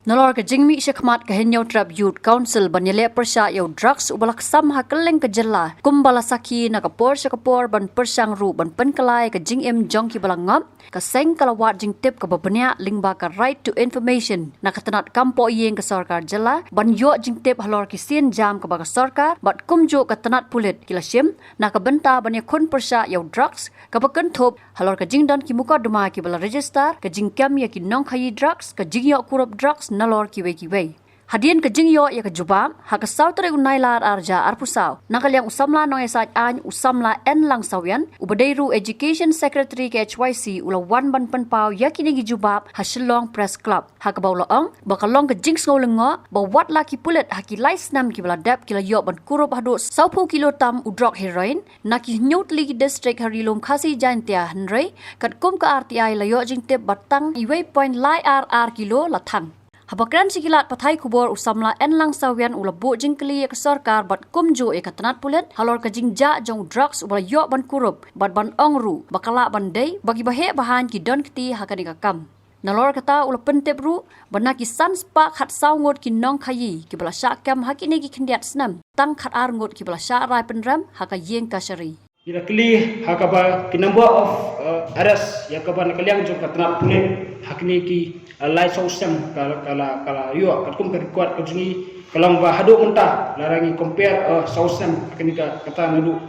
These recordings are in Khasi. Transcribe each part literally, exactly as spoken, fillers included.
Nalor ka jingmih shakhmat ka Hynñiewtrep Youth Council ban ïaleh pyrshah ïa u drugs uba la ksam ha kylleng ka jylla, kumba la sakhi na ka por sha ka por ban pyrshang ruh ban pynkylla ïa ka jingim jong kiba la ngop, ka seng ka la wad jingtip kaba bniah lyngba ka Right to Information na ka tnat kam poh ïing ka sorkar jylla ban ïoh jingtip halor ki sienjam kaba ka sorkar bad kumjuh ka tnat pulit ki la shim na ka bynta ban ïakhun pyrshah ïa u drugs, kaba kynthup halor ka jingdon ki mukotduma kiba la register, ka jingkem ïa ki nongkhaïi drugs, ka jingïoh kurup drugs nalor kiwei kiwei. Hadien ka jingïoh ïa ka jubab, ha ka saw tarik u Nailar ar hajar arphew saw, na ka liang u samla nongïasaid aiñ u samla N Langsawian, uba dei ruh Education Secretary ka H Y C, u la wan ban pynpaw ïa kine ki jubab ha Shillong Press Club, ha kaba u la ong ba ka long ka jingsngew lyngngoh ba wat la ki pulit ha ki lai snem kiba la dep ki la ïoh ban kurup haduh sawphew kilo tam u drok heroin na ki hynñiew tylli ki district ha Ri-lum Khasi Jaintia, hynrei katkum ka R T I la ïoh jingtip ba tang iwei point lai ar ar kilo la thang. Haba kren sha ki lad pathai khubor, u samla N Langsawian u la buh jingkylli ïa ka sorkar bad kumjuh ïa ka tnat pulit halor ka jingjah jong u drugs uba la ïoh ban kurup, bad ban ong ruh ba ka lah ban dei ba kiba heh bahan ki don kti ha kane ka kam. Nalor kata u la pyntip ruh ba na ki san spah khatsaw ngut ki nongkhaïi kiba la shah kem ha kine ki khyndiat snem, tang khatar ngut kiba la shah rai pynrem ha ka ïing kashari. Ngi la kylli ha kaba ki number of, uh, arrest ïa kaba na ka liang jong ka tnat pulit ha kine ki, uh, lai saw snem ka, ka la, ka la ïoh, katkum ka record ka jong ngi ka long ba haduh mynta lada ngi compare, uh, saw snem ha kane ka, kata naduh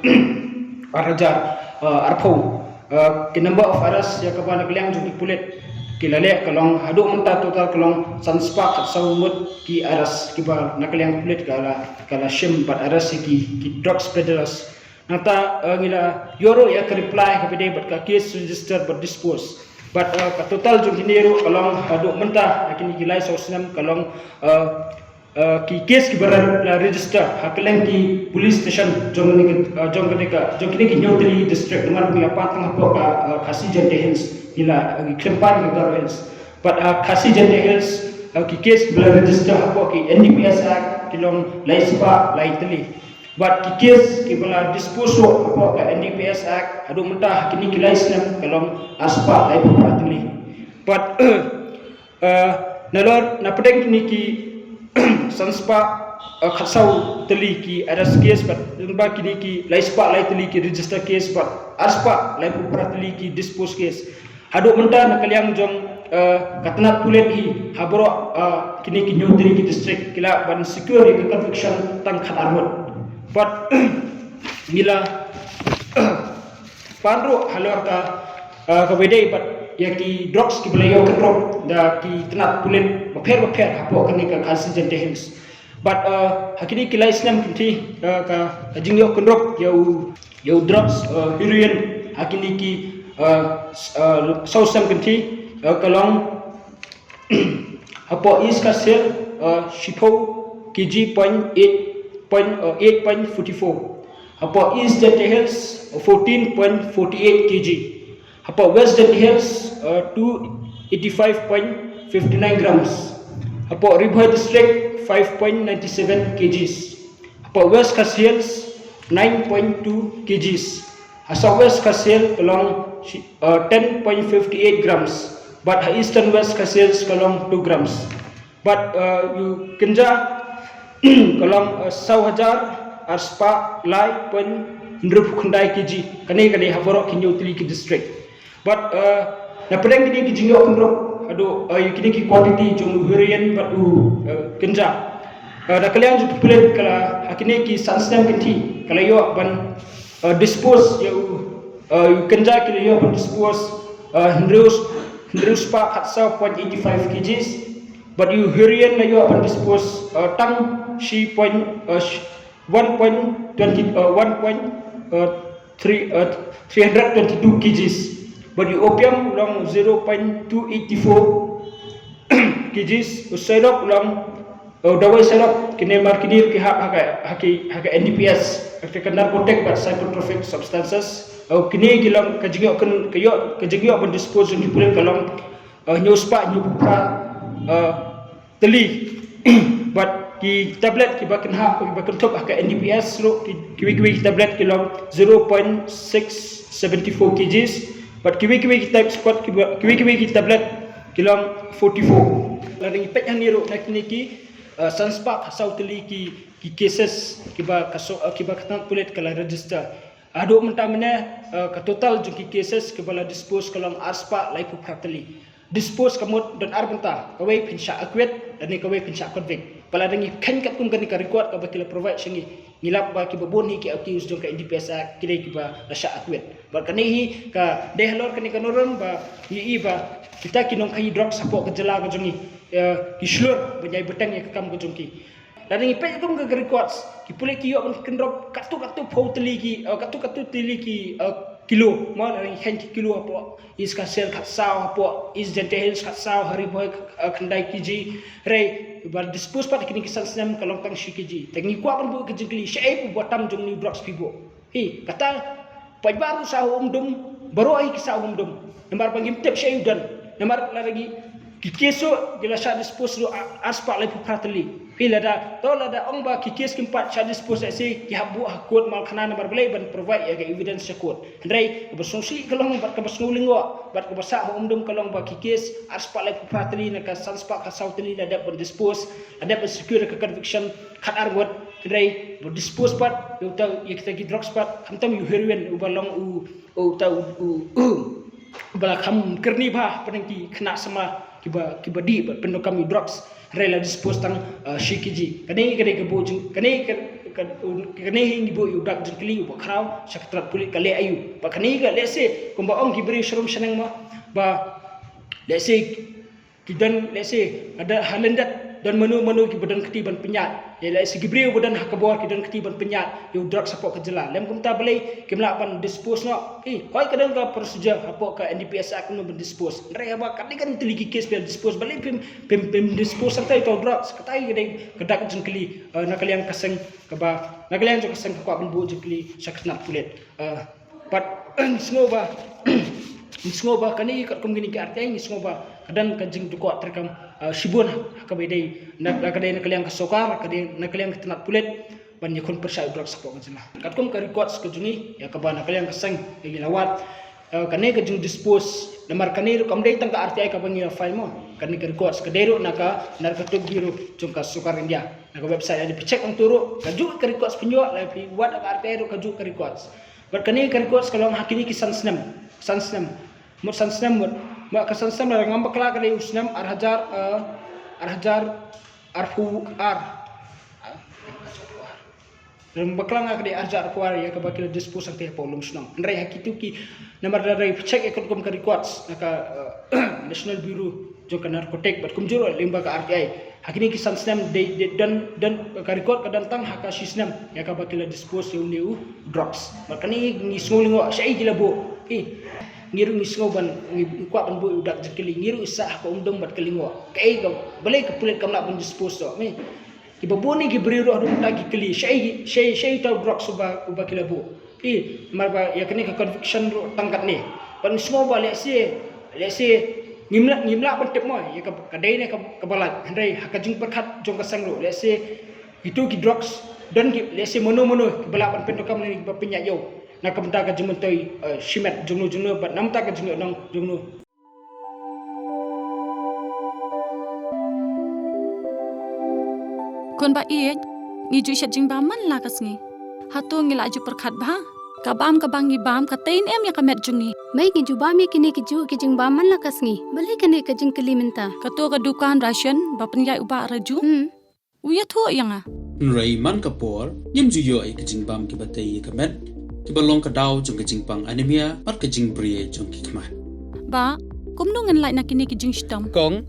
ar hajar, uh, arphew. Uh, ki number of arrest ïa kaba na ka liang jong ki pulit ki la leh ka long haduh mynta total ka long san spah khatsaw ngut ki arrest kiba na ka liang pulit ka la, ka la shim bad arrest ïa ki, ki drugs peddlers. Nangta, uh, ngi la ïoh ruh ïa ka reply kaba dei bad ka case register bad dispose. Bad, uh, ka total jong kine ruh ka long haduh mynta ha kine ki lai saw snem ka long, uh, uh, ki case kiba la, la register ha kylleng ki police station jong kine ki, uh, jong kine ka, jong kine ki hynñiew tylli ki district, namar ba ngi la pan tang hapoh ka, uh, Khasi Jaintia Hills, ngi la, uh, ngi khlem pan ka Garo Hills. Bad, uh, Khasi Jaintia Hills, uh, ki case kiba la register hapoh ki N D P S Act ki long lai spah lai tylli. Bad ki case kiba la dispose of hapoh ka N D P S Act haduh mynta ha kine ki lai snem ka long ar spah laiphew phra tylli. Bad, uh, nalor na pdeng kine ki san spah, uh, khatsaw tylli ki arrest case bad lyngba kine ki lai spah lai tylli ki register case bad ar spah laiphew phra tylli ki dispose case. Haduh mynta na ka liang jong, eh, ka tnat pulit hi ha baroh, eh, kine ki hynñiew tylli ki district ki lah ban secure ïa ka conviction tang khatar ngut. Bad ngi la pan ruh halor ka, eh, kaba dei bad ïa ki drugs kiba la ïoh kynroh da ki tnat pulit bapher bapher hapoh kane ka Khasi Jaintia Hills. Bad, eh, ha kine ki lai snem kynthih, eh, ka, ka jingïoh kynroh ïa u, ïa u drugs, eh, heroin ha kine ki, eh, s-, eh, saw snem kynthih, eh, ka long hapoh East Khasi Hills, eh, shiphew kg point eight point, eh, eight point forty four. Hapoh East Jaintia Hills, fourteen point forty eight kg. Hapoh West Jaintia Hills, uh, two eighty-five point fifty-nine grams. Hapoh Ri Bhoi District, five point nine seven kgs. Hapoh West Khasi Hills, nine point two kgs. Ha South West Khasi Hills ka long shi-, uh, ten point fifty-eight grams. Bad ha Eastern West Khasi Hills ka long two grams. Bad, uh, ïa u kynja ka long, uh, saw hajar ar spah lai point hynriewphew khyndai kg. Kane, kane ha baroh ki hynñiew tylli ki district. Bad, uh, na pdeng kine ki jingïoh kynroh haduh, uh, ïa kine ki quantity jong u heroin bad u, uh, kynja, uh, na ka liang jong ki pulit ka la, ha kine ki san snem kynthih ka la ïoh ban, uh, dispose ïa u, uh, ïa u kynja ki la ïoh ban dispose, uh, hynriew, hynriew spah khatsaw point eighty five kgs. Bad ïa u heroin la ïoh ban dispose, uh, tang shi point, uh, sh-, one point twenty, uh, one point, uh, three, uh, three hundred twenty-two kgs. Bad ïa u opium u long zero point two eighty-four kgs. U Syrup u long, uh, dawai Syrup, kine mar kine ki hap ha ka, ha ki, ha ka N D P S, ha ka Narcotic bad Psychotropic Substances. Uh, kine ki long ka jingïoh kyn-, ka ïoh, ka jingïoh ban dispose jong ki pulit ka long, uh, hynñiew spah hynñiewphew phra, uh, tylli. Bad ki tablet kiba kynhap, kiba kynthup ha ka N D P S ruh, ki, kiwei kiwei ki tablet ki long zero point six seventy four kgs. Bad kiwei kiwei ki tab-, spot kiba, kiwei kiwei ki tablet Ki long forty-four. Lada ngi peit hangne ruh na kine ki, uh, san spah saw tylli ki, ki cases kiba ka so, uh, kiba ka tnat pulit ka la register. Haduh mynta mynne, uh, ka total jong ki cases kiba la dispose ka long ar spah laiphew phra tylli. Dispose ka mut don ar bynta, kawei phin shah acquit, lane kawei phin shah convict. Ba lada ngi kheiñ katkum kane ka record kaba ki la provide sha ngi, ngi lap ba kiba bun hi ki accused jong ka N D P S Act ki dei kiba la shah acquit. Bad kane hi ka dei halor kane ka norm ba ngi i ba kita ki nongkhaïi drugs hapoh ka jylla ka jong ngi, eh, ki shlur ban ïai bteng ïa ka kam ka jong ki. Lada ngi peit kum ka records, ki pulit ki ïoh ban kyndrop katto katto phew tylli ki, eh, katto katto tylli ki, eh, kilo, mo, lada ngi kheiñ ki kilo hapoh East Khasi Hills khatsaw, hapoh East Jaintia Hills khatsaw, ha Ri Bhoi, eh, khyndai kg. Hynrei ba dispose pat ha kine ki san snem ka long tang shi kg. Te ngi kwah ban buh ka jingkylli, shaei ba tam jong une u drugs phi buh? Hi, kata, paidbah ruh sah ha u ym dum, baroh hi ki sah ha u ym dum. Namar ba ngim tip shaei u don. Namar lada ngi, ki case ruh ki la shah dispose ruh a-, ar spah laiphew phra tylli. Hi lada, to lada ong ba ki case kim pat shah dispose, lehse ki hap buh ha court Malkhana namar balei ban provide ïa ka evidence sha court. Hynrei kaba sngewsih ka long bad kaba sngew lyngngoh bad kaba sah ha u ym dum ka long ba ki case ar spah laiphew phra tylli na ka san spah khatsaw tylli la dep ban dispose, la dep ban secure ka conviction khatar ngut. Hynrei ba dispose pat ïa uta, ïa kita ki drugs pat, khamtam ïa u heroin uba long u, uta u, u, u, uba la kham kyrni bha hapdeng ki khynnah samla kiba, kiba dih bad pyndonkam ïa u drugs. Hynrei la dispose tang, uh, shi kg. Kane ka dei ka buh jing, kane ka, ka, kane hi ngi buh ïa u dak jingkylli uba khraw sha ka tnat pulit, ka leh aïu? Ba kane ka, lehse kumba ong ki briew sharum shaneng, mo, ba lehse ki don, lehse ha lyndet don mano mano kiba don kti ban pynïaid. Ïa, lehse ki briew ba don ha ka bor ki don kti ban pynïaid ïa u drugs hapoh ka jylla. Lym kumta balei kim lah ban dispose noh? Ïa, hooid ka don ka procedure hapoh ka N D P S Act kumno ban dispose. Hynrei haba katne katne tylli ki case ba dispose, balei phim, phim, phim dispose hangta ïa uta u drugs? Kata hi ka dei ka dak jingkylli, eh, na ka liang ka seng kaba, na ka liang jong ka seng ka kwah ban buh jingkylli sha ka tnat pulit. Eh, Bad ngi sngew ba, ngi sngew ba kane katkum kine ki R T I, ngi sngew ba ka don ka jingdukot treikam, eh, shibun ha kaba ïadei na, ka dei na ka liang ka sorkar, ka dei na ka liang ka tnat pulit ban ïakhun pyrshah ïa u drugs hapoh ka jylla. Katkum ka records ka jong ngi, ïa kaba na ka liang ka seng ïa ngi la wad, eh, kane ka jingdispose, namar kane ruh kam dei tang ka R T I kaba ngi la file, mo, kane ka records ka dei ruh na ka Narcotic Bureau jong ka sorkar India. Na ka website lada phi check hangto ruh, kajuh ka records phin ïoh, lada phi wad ha ka R T I ruh kajuh ka records. Bad kane ka records ka long ha kine ki san snem, san snem. Mut san snem mut. Mut ka san snem lada ngam bakla ka dei u snem ar hajar, eh, ar hajar arphew ar. Lada ngam bakla nga ka dei ar hajar arphew ar ïa kaba ki la dispose hangtei hapoh Lumshnong. Hynrei ha kito ki, namar lada phi check ïa katkum ka records na ka, eh, National Bureau jong ka narcotic bad kumjuh ruh lyngba ka R T I. Ha kine ki san snem dei, dei don, don ka record ka don tang ha ka shi snem ïa kaba ki la dispose ïa une u drugs. Bad kane ngi sngew lyngngoh shaei ki la buh. Ïa, ngi ruh ngi sngew ban, ngi kwah ban buh ïa u dak jingkylli, ngi ruh ngi sah ha ka umdum bad ka lyngngoh. Kaei ka, balei ka pulit kam lah ban dispose noh, ïa. Kiba bun na ki briew ruh haduh mynta ki kylli shaei, shaei, shaei uta u drugs uba, uba ki la buh. Ïa, namar ba ïa kane ka conviction ruh tang katne. Bad ngi sngew ba lehse, lehse ngim lah, ngim lah ban tip, mo, ïa ka, ka dei ne ka, kaba lait. Hynrei ha ka jingpyrkhat jong ka seng ruh, lehse kito ki drugs don ki, lehse mano mano kiba lah ban pyndonkam ne kiba pynïaid ïa u na ka bynta ka jingmyntoi, eh, shimet jongno jongno bad na ka bynta ka jingïohnong jongno. Khun ba ïeit, ngi ju shet jingbam man la ka sngi. Hato ngi la ju pyrkhat bha? Ka bam kaba ngi bam ka tei ne em ïa ka met jong ngi? Mei, ngi ju bam ïa kine kijuh ki jingbam man la ka sngi. Balei kane ka jingkylli mynta? Kato ka dukan ration ba pynïaid u Bah Raju. Hmm. U ïathuh ïa nga. Hynrei man ka por, ngim ju ïoh ïa ki jingbam kiba tei ïa ka met, kiba long ka daw jong ka jingpang anemia bad ka jingbri jong ki khmat. Bah, kumno ngin lait na kine ki jingshitom? Kong,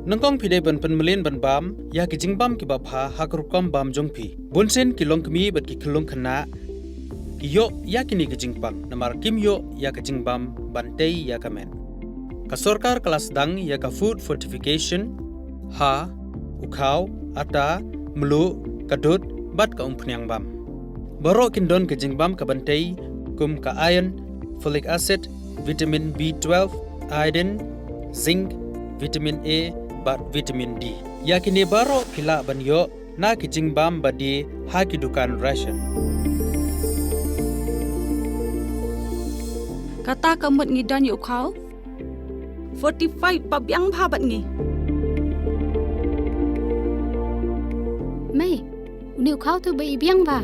nyngkong phi dei ban pynmlien ban bam ïa ki jingbam kiba bha ha ka rukom bam jong phi. Bunsien ki longkmie bad ki khyllung khynnah ki ïoh ïa kine ki jingpang namar kim ïoh ïa ka jingbam ban tei ïa ka met. Ka sorkar ka la sdang ïa ka food fortification ha u khaw, ata, mluh, ka dud bad ka umphniang bam. Baroh kin don ka jingbam ka ban tei kum ka iron, folic acid, vitamin B twelve, iodine, zinc, vitamin A bad vitamin D. Ïa kine baroh phi lah ban ïoh na ki jingbam ba die ha ki dukan ration. Kata ka mut ngi don ïa u khaw, forty-five ba biang bha bad ngi. Mei, uni u khaw tu ba i biang bha.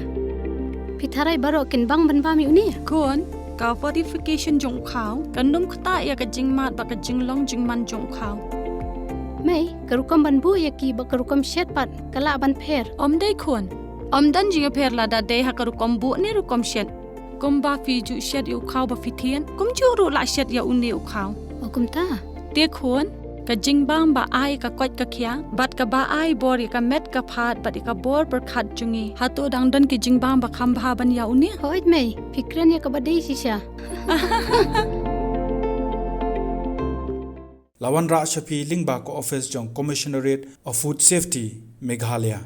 Phi tharai baroh kin bang ban bam ïa uni. Khun, ka fortification jong u khaw kan ym ktah ïa ka jingmad bad ka jinglong jingman jong u khaw. Mei, ka rukom ban buh ïa ki bad ka rukom shet pat ka lah ban pher. Ym dei khun. Ym don jingpher lada dei ha ka rukom buh ne rukom shet. Kumba phi ju shet ïa u khaw ba phi thied, kumjuh ruh lah shet ïa uni u khaw. O kumta. Te khun, ka jingbam ba ai ka koit ka khiah, bad kaba ai bor ïa ka met ka phad, bad ïa ka bor pyrkhat jong ngi. Hato dang don ki jingbam ba kham bha ban ïa uni? Hooid mei, phi kren ïa kaba dei shisha. La wanrah sha phi lyngba ka office jong Commissionerate of Food Safety, Meghalaya.